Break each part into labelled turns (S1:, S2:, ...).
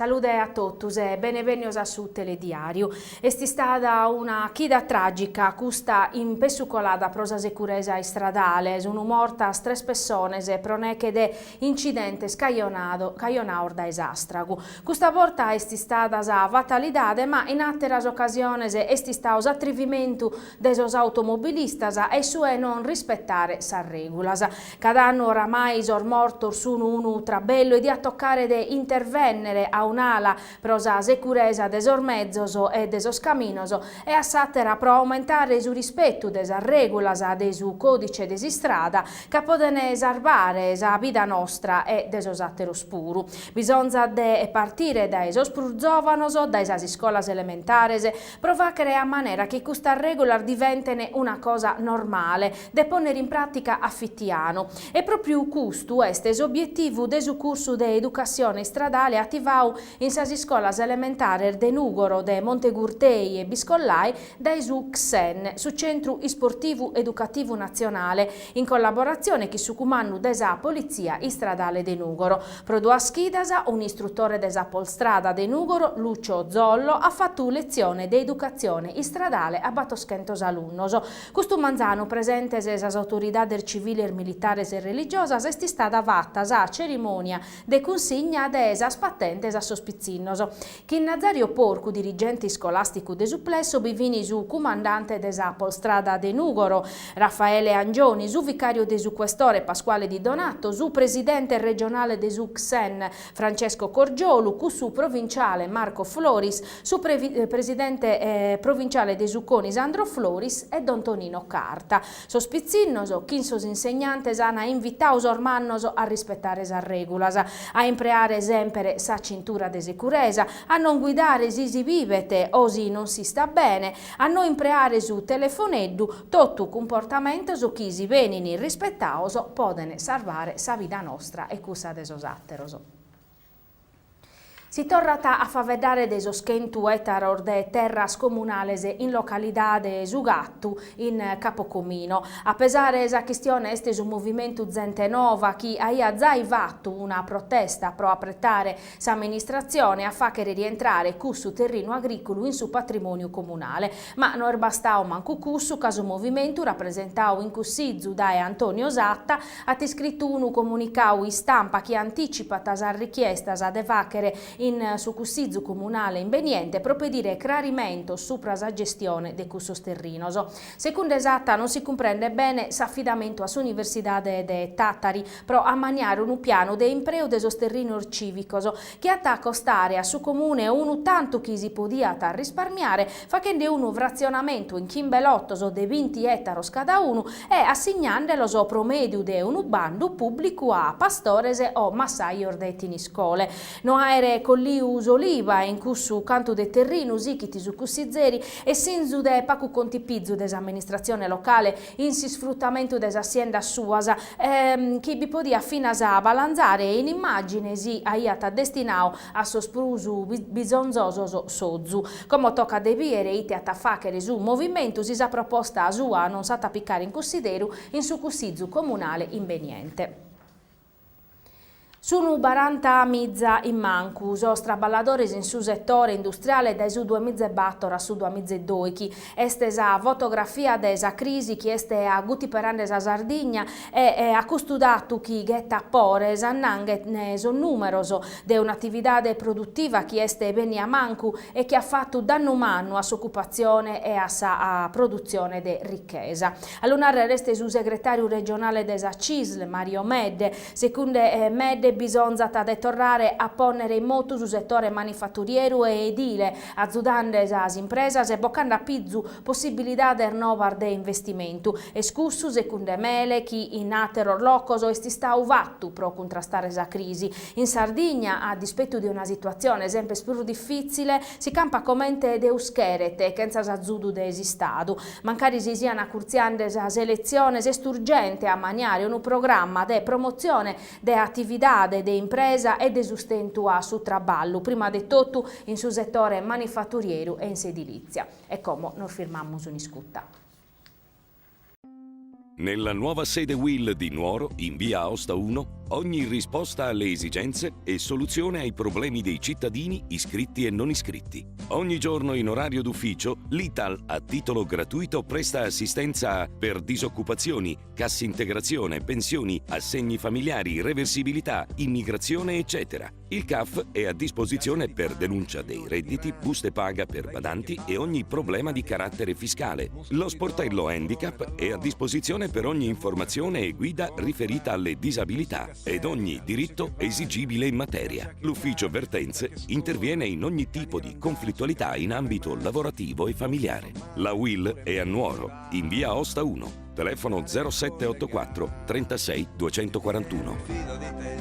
S1: Salude a totus e benevènnios a su Telediàriu. Est istada una chida tràgica custa in pessu colada pro sa securesa istradale. Sunt mortas tres pessones pro neche de incidentes cajonados dae s'àstragu. Custa borta est istada sa fatalidade ma in àteras ocasiones est istadu s'atrivimentu de sos automobilistas e su 'e non rispetare sas règulas. Cada annu oramai sos mortos sun unu trabellu e diat tocare de intervènnere a un'ala pro sa securesa de sos mezos e de sos caminos e a s'àtera pro aumentare su rispetu de sas règulas de su còdice de s'istrada ca poden sarbare sa vida nostra e de sos àteros puru. Bisonzat de partire dae sos prus zòvanos, dae sas iscolas elementares, pro fàghere a manera chi custas règulas diventen una cosa normale, de pònnere in pràtica a fitianu. E pròpriu custu est s'obietivu de su cursu de educassione istradale ativadu in sas iscolas elementares de Nùgoro, de Montegurtei e Biscollai dae su CSEN, su Centru Isportivu Educativu Natzionale, in collaboratzione chin su Cumandu de sa Politzia Istradale de Nùgoro. Pro duas chidas, un'istrutore de sa Polstrada de Nùgoro, Lucio Zollo, at fatu letzione de educatzione istradale a batoschentos alunnos. Custu manzanu, presentes sas autoridades civiles, militares e religiosas, est istada fata sa cerimònia de cunsigna de sas patentes a sos pitzinnos. Chin Nazario Porcu, dirigente iscolàsticu de su plesso, bi fin su cumandante de sa Polstrada de Nùgoro, Raffaele Angioni, su vicàriu de su questore Pasquale Di Donato, su presidente regionale de su CSEN, Francesco Corgiolu, cussu provinciale Marco Floris, su presidente provinciale de su CONI Sandro Floris e Don Tonino Carta. Sos pitzinnos, chin sos insegnantes an invitadu sos mannos a rispetare sas règulas, a impreare semper sa cintura de securesa, a non guidare si si bibet o si non s'istat bene, a no impreare su telefoneddu, totu cumportamentos chi si benin rispetados poden sarvare sa vida nostra e cussa de sos àteros. Si torrat a faeddare de sos chentu ètaros de terras comunales in localidade Su Gattu, in Capocomino. A pesare sa chistione est su movimentu Zente Nova chi aiat zai fatu una protesta pro apretare s'amministratzione a fàghere rientrare cussu terrinu agrìculu in su patrimòniu comunale. Ma no est bastadu mancu cussu ca su movimentu, rapresentadu in Cussizu dae Antonio Satta, At iscritu unu comunicadu istampa chi antìcipat sas richiestas de fàghere in su Cussizu comunale imbeniente pro pedire crarimentos supra sa gestione de cussos terrinos. Segunde Satta non si cumprendet bene s'afidamentu a s'Universidade de Tàtari pro ammaniare unu pianu de impreu de sos terrinos cìvicos chi at a costare a su Comune unu tantu chi si podiat risparmiare faghende unu fratzionamentu in chimbe lotos de binti ètaros cada unu e assignandelos pro mèdiu de unu bandu pùblicu a pastores o massajos de Thiniscole. No àere colliu s'oliba in cussu cantu de terrinu, sichit su cussizeri, est sinzu de pacu contipizu de s'amministratzione locale in s'isfrutamentu de sas siendas suas, chi bi podiat finas balanzare e in immàgine si aiat destinadu a sos prus bisonzosos s'ozu. Como tocat de bìere ite at a fàghere su movimentu si sa proposta sua non s'at a picare in cussideru in su Cussizu comunale imbeniente. Sunu barantamiza in mancu sos traballadores in su setore industriale dae su duamizaebator a su duamizaedoichi. Est sa fotografia de sa crisi chi est agutiperande sa Sardigna e a custu datu chi ghetat pore s'annanghen sos nùmeros de un'atividade produtiva chi est bènnia mancu e chi at fatu dannu mannu a s'ocupatzione e a sa produtzione de richesa. A lu nàrrere est su segretàriu regionale de sa Cisl, Mario Medde. Segunde Medde bisonzat de torrare a pònnere in motu su setore manifaturieru e edile, azudande sas impresas e bocande a pizu possibilidades novas de investimentu. Est cussu, segunde Mele, chi in àteros locos est istadu fatu pro cuntrastare sa crisi. In Sardigna, a dispetu de una situatzione semper prus difìtzile, si campat comente Deus cheret, chentza s'azudu de s'Istadu. Mancari si sian acurtziende sas eletziones, est urgente a ammaniare unu programma de promotzione de atividade de impresa e de sustentu a su traballu, prima de totu in su setore manifaturieru e in s'edilìtzia. E como nos firmamus un'iscuta.
S2: Nella nuova sede Will di Nuoro, in via Aosta 1, ogni risposta alle esigenze e soluzione ai problemi dei cittadini iscritti e non iscritti. Ogni giorno in orario d'ufficio, l'Ital a titolo gratuito presta assistenza per disoccupazioni, cassa integrazione, pensioni, assegni familiari, reversibilità, immigrazione, eccetera. Il CAF è a disposizione per denuncia dei redditi, buste paga per badanti e ogni problema di carattere fiscale. Lo sportello Handicap è a disposizione per ogni informazione e guida riferita alle disabilità ed ogni diritto esigibile in materia. L'ufficio vertenze interviene in ogni tipo di conflittualità in ambito lavorativo e familiare. La UIL è a Nuoro, in via Aosta 1. Telefono 0784 36 241.
S3: Mi fido di te,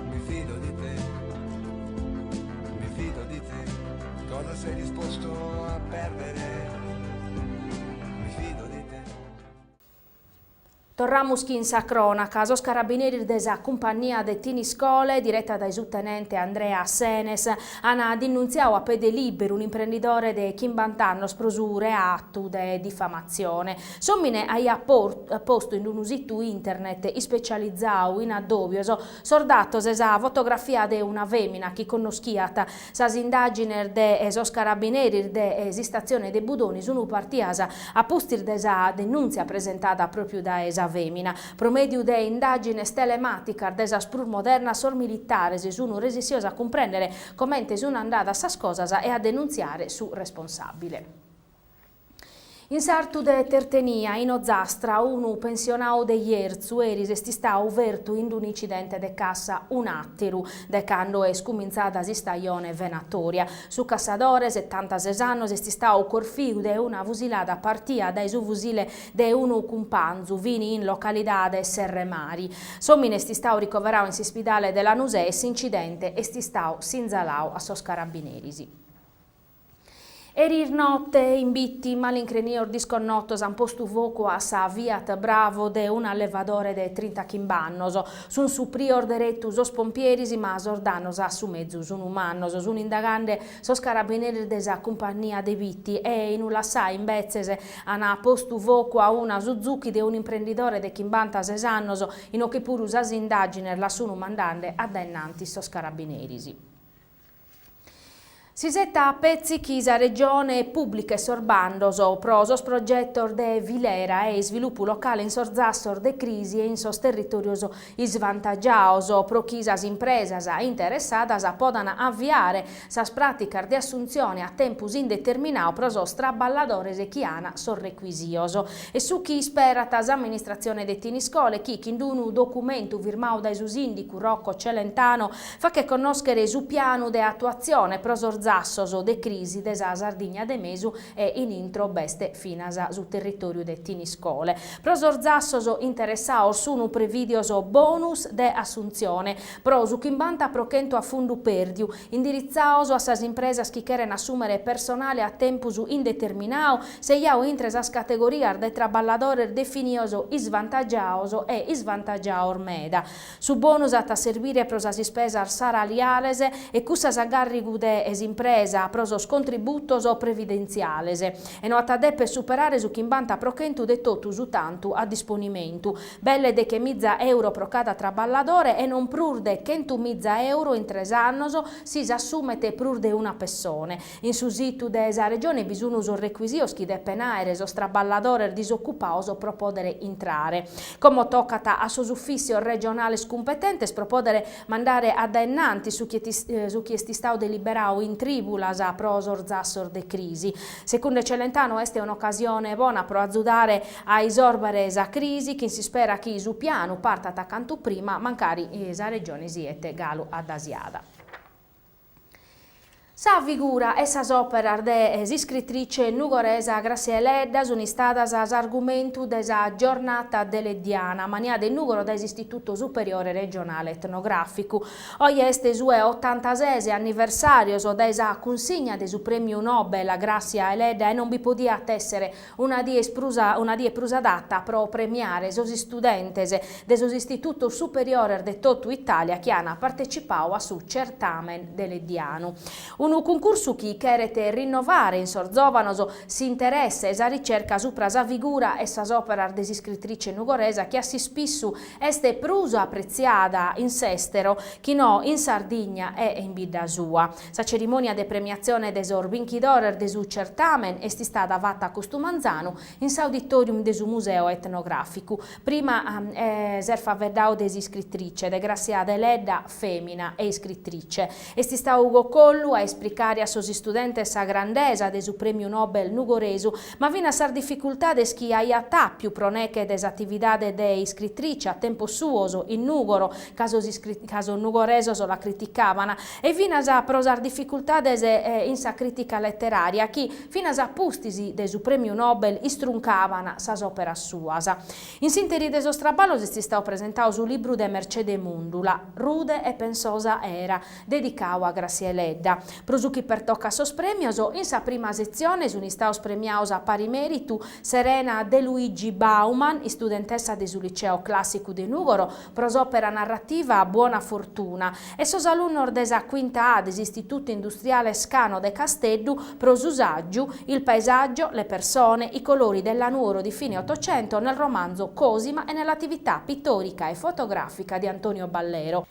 S3: mi fido di te, mi fido di te, cosa sei disposto a perdere? Mi fido di te.
S1: Torramus chin sa cronaca, sos carabineris de sa cumpannia de Thiniscole, diretta dae su tenente Andrea Senes, an dinuntziadu a pede liberu un'imprendidore de chimbant'annos pro su reatu de difamatzione. S'òmine aiat postu in unu situ internet ispecializadu in addòbios sos datos e sa fotografia de una fèmina chi connoschiat. Sas indàgines de sos carabineris de s'istatzione de Budoni sunt partias a pustis de sa denùntzia presentada pròpiu dae sa fèmina. Pro mèdiu de indàgines telemàticas de sas prus modernas sos militares sunt resissios a cumprèndere comente sunt andadas sas cosas e a denuntziare su responsàbile. In sartu de Tertenia, in Ozastra, unu pensionadu de Jerzu eris est istadu fertu in un'incidente de cassa, un'àteru de cando est cumintzada s'istajone venatoria. Su cassadore, setantases annos, est istadu corfidu de una fusilada partia dae su fusile de unu cumpanzu, fini in localidade Serremari. S'òmine est istadu ricoveradu in s'ispidale de Lanusè e s'incidente est istadu sinzaladu a sos carabineris. Eris note in Bitti, malincrenios disconnotos ant postu focu a sa Fiat Bravo de un'allevadore de trintachimb'annos. Sunt suprios deretu sos pompieris ma sos dannos a su mezu sunt mannos. Sunt indagande sos carabineris de sa cumpannia de Bitti e in Ulassai imbetzes ant postu focu a una Suzuki de un'imprendidore de chimbantases annos, inoche puru sas indàgines las sunt mandande a dae innantis sos carabineris. S'isetat petzi chi sa Regione pùblichet sos bandos pro sos progetos de filera e isvilupu locale in sos zassos de crisi e in sos territòrios isvantagiados pro chi sas impresas interessadas podan aviare sas pràticas de assuntzione a tempus indeterminadu pro sos traballadores chi an sos recuisios. Est su chi isperat s'amministratzione de Thiniscole chi, chin unu documentu firmadu dae su sìndicu Rocco Celentano, Faghet connòschere su pianu de atuatzione pro sos zassos de crisi de sa Sardigna de Mesu e in intro b'est finas su territòriu de Thiniscole. Pro sos zassos interessados sunt prevìdios bonus de assuntzione pro su 50% a fundu pèrdiu, indiritzados a sas impresas chi cheren assùmere personale a tempus indeterminadu, sejadu intre sas categorias de traballadores definidos isvantagiados e isvantagiados meda. Su bonus at a servire pro sas ispesas salariales e cussas a gàrrigu de s'impresa pro sos contributos previdentziales e no at a dèpere superare su 50% de totu su tantu a disponimentu, belle dechemiza euro pro cada traballadore e non prus de chentumiza euro in tres annos si s'assumet prus de una pessone. In su situ de sa Regione bi sun sos recuisios chi depen àere sos traballadores disocupados pro pòdere intrare. Como tocat a sos ufìssios regionales cumpetentes pro pòdere mandare a dae innantis su chi su chi est istadu deliberadu in trìbulas pro sos zassos de crisi. Segundu Celentano est un'ocasione bona pro azudare a isòrbere sa crisi chin s'ispera chi su pianu partat cantu prima mancari sa Regione siet galu addasiada. Sa figura e sas òperas de s'iscritrice nugoresa Grassia Deledda sunt istadas s'argumentu de sa Giornata Deleddiana, ammaniada in Nùgoro dae s'Istituto Superiore Regionale Etnogràficu. Oje est su 'e otantases anniversàrios dae sa cunsigna de su Prèmiu Nobel a Grassia Deledda e non bi podiat èssere una die prus una die prus adata pro premiare sos istudentes de sos istitutos superiores de totu Itàlia chi ant partecipadu a su certamen deleddianu. Unu cuncursu chi cheret rinnovare in sos zòvanos s'interesse e sa ricerca supra sa figura e sas òperas de s'iscritrice nugoresa chi a s'ispissu est prus apretziada in s'èstero chi no in Sardigna e in bidda sua. Sa cerimònia de premiatzione de sos binchidores de su certamen est istada fata custu manzanu in s'auditorium de su Museo Etnogràficu. Prima s'est faeddadu de s'iscritrice, de Grassia Deledda, fèmina e iscritrice. Est istadu Ugo Collu a ispricare a sos istudentes sa grandesa de su prèmiu Nobel nugoresu, ma finas sas dificultades chi aiat àpiu pro neche de s'atividade de iscritrice a tempos suos in Nùgoro, ca sos ca sos nugoresos la criticaban, e finas pro sas dificultades in sa crìtica leterària chi, finas a pustis de su prèmiu Nobel, istruncaban sas òperas suas. In s'ìnteri de sos traballos est istadu presentadu su libru de Mercede Mundula, Rude e pensosa era, dedicadu a Grassia Deledda. Pro su chi pertocat sos prèmios, in sa prima setzione sunt istados premiados a pari mèritu Serena De Luigi Bauman, istudentessa de su Liceo Clàssicu de Nùgoro, pro s'òpera narrativa Buona Fortuna, e sos alunnos de sa quinta A de s'Istitutu Industriale Scano de Casteddu pro su sàgiu Il paesaggio, le persone, i colori della Nuoro di fine Ottocento nel romanzo Cosima e nell'attività pittorica e fotografica di Antonio Ballero.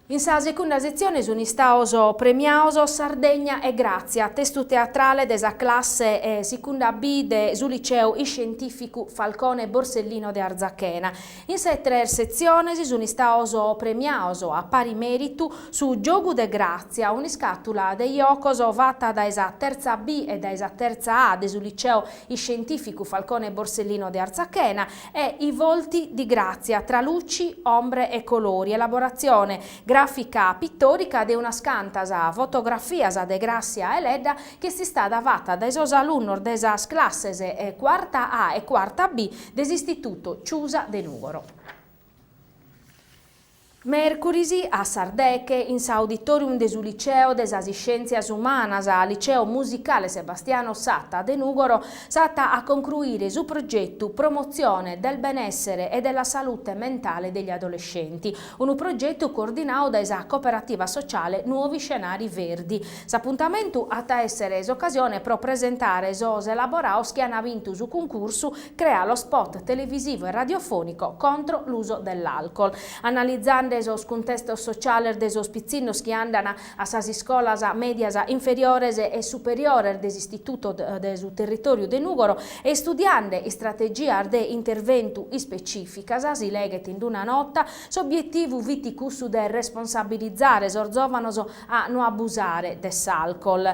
S1: In sa segunda setzione sunt istados premiados Sardegna e Grazia, testu teatrale de sa classe sicunda B de su Liceu Iscientìficu Falcone Borsellino de Arzachena. In sa 'e tres setziones sunt istados premiados a pari mèritu su Giogu de Gràtzia, un'iscàtula de jocos fata dae sa tertza B e dae sa tertza A de su Liceu Iscientìficu Falcone Borsellino de Arzachena e I volti di Grazia, tra luci, ombre e colori, elaboratzione gràfica pitòrica de unas cantas fotografias de Gràssia 'Eledda chi est istada fata dae sos alunnos de sas classes cuarta A e cuarta B de s'Istituto Ciusa de Nùgoro. Mèrcuris, a sas deche, in s'auditorium de su Liceo de sas Iscièntzias Umanas, Liceo Musicale Sebastiano Satta de Nùgoro, s'at a concruire su progetu Promozione del benessere e della salute mentale degli adolescenti, unu progetu coordinadu dae sa cooperativa sociale Nuovi Scenari Verdi. S'apuntamentu at a èssere s'ocasione pro presentare sos elaborados chi ant bintu su cuncursu Crea lo spot televisivo e radiofonico contro l'uso dell'alcol. Analizande sos cuntestos sociales de sos pitzinnos chi andan a sas iscolas mèdias inferiores e superiores de s'istituto de su territòriu de Nùgoro e istudiande istrategias de interventu ispecìficas, si leghet in una nota, s'obietivu fit cussu de responsabilizare sos zòvanos a no abusare de s'alcol,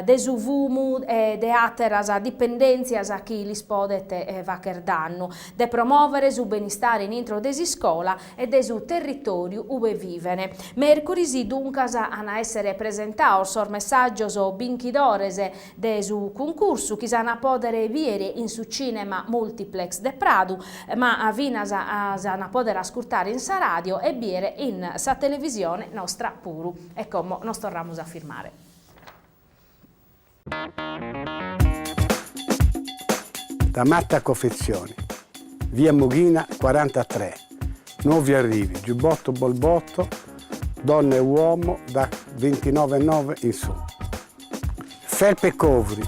S1: de su fumu e de àteras dipendèntzias chi lis podent fagher dannu, de promòvere su benistare in intro de s'iscola e de su territòriu ue viven. Mèrcuris, duncas, an a èssere presentados sos messàgios binchidores de su cuncursu chi s'an a pòdere bìere in su cìnema Multiplex de Pradu, ma finas s'an a pòdere ascurtare in sa ràdio e bìere in sa televisione nostra puru. E como nos torramus a firmare.
S4: Da Matta Confezioni, via Mughina 43, nuovi arrivi, giubbotto bolbotto, donna e uomo da 29,9 in su. Felpe Covri,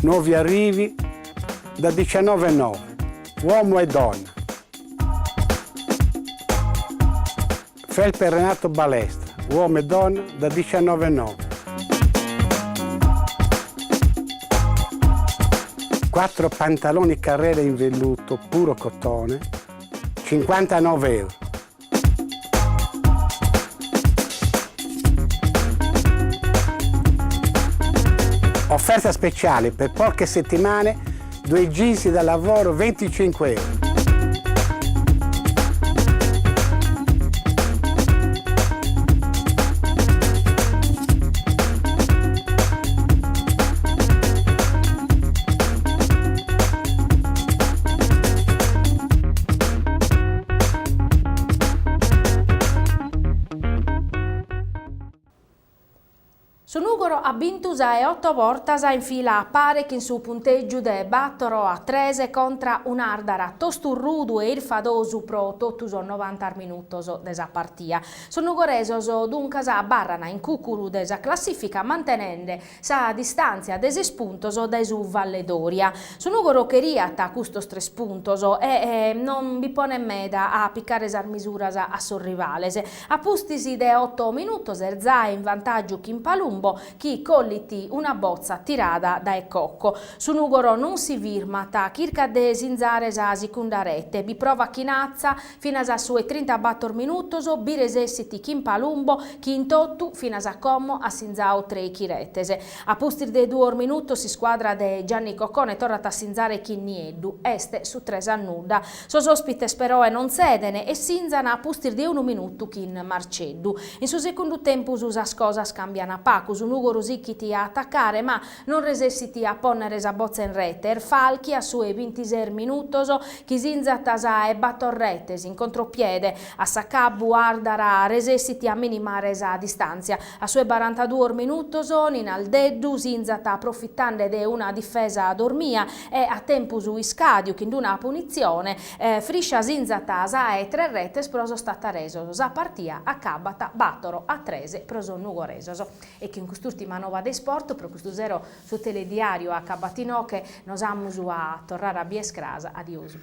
S4: nuovi arrivi da 19,9, uomo e donna. Felpe Renato Balestra, uomo e donna da 19,9. Quattro pantaloni Carrera in velluto puro cotone, 59 euro. Offerta speciale per poche settimane, due jeans da lavoro 25 euro.
S1: Su Nùgoro a. at bintu sa 'e oto bortas in fila a pare chin su puntègiu de 4-3 contra un'Àrdara tosturrudu e irfadosu pro totu sos novanta minutos de sa partia. Sos nugoresos duncas abarran in cùcuru de sa classìfica mantenende sa distàntzia de ses puntos dae su Valledoria. Su Nùgoro cheriat custos tres puntos e non bi ponet meda a picare sas misuras a sos rivales. A pustis de oto minutos est zai in vantàgiu chin Palumbo chi collit una botza tirada dae Cocco. Su Nùgoro non si firmat, chircat de sinzare sa sicunda rete, bi provat chin atza finas a su 'e trintabator minutos, bi resessit chin Palumbo chi in totu finas a como at sinzadu treichi retes. A pustis de duos minutos s'iscuadra de Gianni Coccone torrat a sinzare chin Nieddu, est su 3-0. Sos òspites peroe non tzeden e sinzan a pustis de unu minutu chin Marceddu. In su segundu tempus sas cosas cambian pagu, su Nùgoro sichit a atacare ma non resessit a pònnere sa botza in rete, est Falchi a su 'e bintises minutos chi sinzat sa 'e bator retes in contropiede, a s'acabu Àrdara resessit a minimare sa distàntzia. A su 'e barantaduos minutos Ninaldeddu sinzat aprofitande de una difesa dormia e a tempus iscadiu chin d'una punitzione, Friscia sinzat sa 'e tres retes pro sos tataresos. Sa partia acabat 4-3 pro sos nugoresos. E chin cust'urtima nova de isport, pro custu sero su telediariu acabat inoche, nos amus a torrare a bier cras. Adiosu.